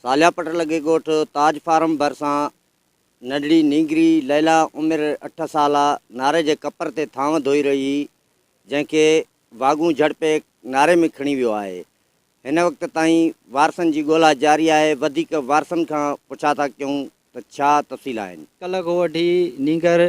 سالياپٽ لڳي ڳوٺ تاج فارم ڀرسان ننڍڙي نينگري ليلا عمر اٺ سالا ناري جي ڪپر تي ٿانو ڌوئي رهي هئي، جنهن کي واڳون جهڙپي ناري ۾ کڻي ويو آهي. هن وقت تائين وارثن جي ڳولا جاري آهي، وڌيڪ وارثن کان پڇا ٿا ڪيون ته ڇا تفصيل آهن. ڪلهه کان وٺي نينگر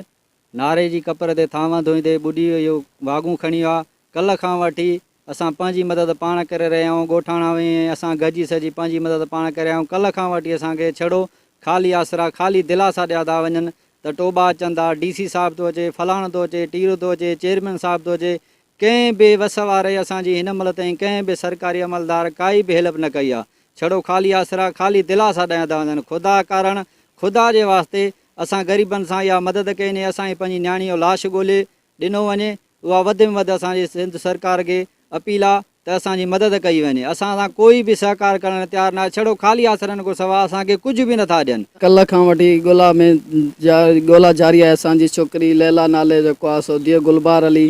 ناري جي ڪپر تي ٿانو ڌوئيندي ٻڏي اهو واڳون کڻي ويا. ڪلهه کان وٺي اسان پنهنجي مدد پاڻ ڪري رهيا آهيون، ڳوٺاڻا ويهي ۽ اسان گڏجي سڏجي پنهنجي مدد پاڻ ڪري رهيا آهيون. ڪلهه کان وٺي اسان کي ڇڙو خالي آسرا، خالي دلاسا ڏيا ٿا وڃن ته ٽوٻا اچن ٿا، ڊي سي صاحب ٿو اچي، فلاڻو ٿو اچي، ٽيرو ٿو اچي، چيئرمين صاحب ٿو اچي، ڪنهن به وس واري اسان جي هن مهل تائين ڪنهن به سرڪاري عملدار ڪائي به هيلپ نه ڪئي آهي. ڇڙو خالي آسرا، خالي دلاسا ڏيا ٿا وڃن. خدا ڪارڻ، خدا جي واسطي اسان غريبن سان اها مدد ڪئي وڃي، اسان جي پنهنجي نياڻي جو لاش ڳولي ڏنو وڃي، اها وڌ ۾ وڌ اسان جي سنڌ سرڪار کي اپيل آ ته اسان جي مدد ڪئي وڃي، اسان سان ڪوئي به سهڪار ڪرڻ لاء تيار ناهي، ڇڙو خالي آسرن کان سوا اسان کي ڪجهه به نٿا ڏين. ڪلهه کان وٺي ڳولا ۾ ڳولا جاري آهي، اسان جي ڇوڪري ليلا نالي جيڪو آ سو ڌيء گلبهار علي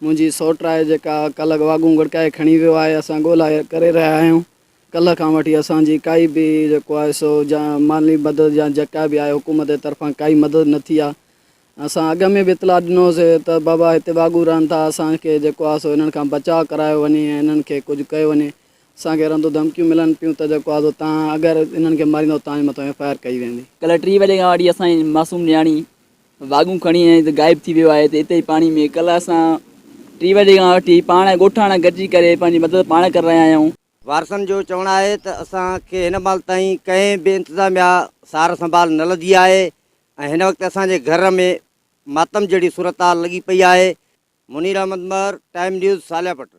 منهنجي سئوٽ آهي جيڪا ڪلهه واڳون ڳڙڪائي کڻي ويو آهي، اسان ڳولا ڪري رهيا آهيون، ڪلهه کان وٺي اسان جي ڪائي به جيڪو آهي سو جا مالي مدد يا جيڪا به آهي حڪومت جي طرفان ڪائي مدد نه ٿي آهي اسان اڳ ۾ به اطلاع ڏنو هوسي ته بابا هتي واڳون رهن ٿا اسان کي جيڪو آهي سو انهن کان بچاء ڪرايو وڃي ۽ انهن کي ڪجهه ڪيو وڃي اسان کي رندو ڌمڪيون ملن پيون ته جيڪو آهي سو توهان اگر انهن کي ماريندو توهان جي مٿان ايف I R ڪئي ويندي. ڪلهه ٽي وڄي کان وٺي اسان جي معصوم نياڻي واڳون کڻي ۽ ته غائب ٿي ويو آهي ته اتي ئي پاڻي ۾ ڪلهه اسان ٽي وڄي کان وٺي پاڻ ڳوٺاڻا گڏجي ڪري پنهنجي مدد پاڻ ڪري رهيا آهيون. وارثن جو چوڻ آهي ته اسان کي هن مهل تائين ڪنهن به انتظاميا سار سنڀال نه لڌي آهي ۽ هن وقت اسان جي گهر ۾ ماتم جهڙي صورتحال لڳي پئي آهي. Munir Ahmed Mahar, time news, Saleha Pat.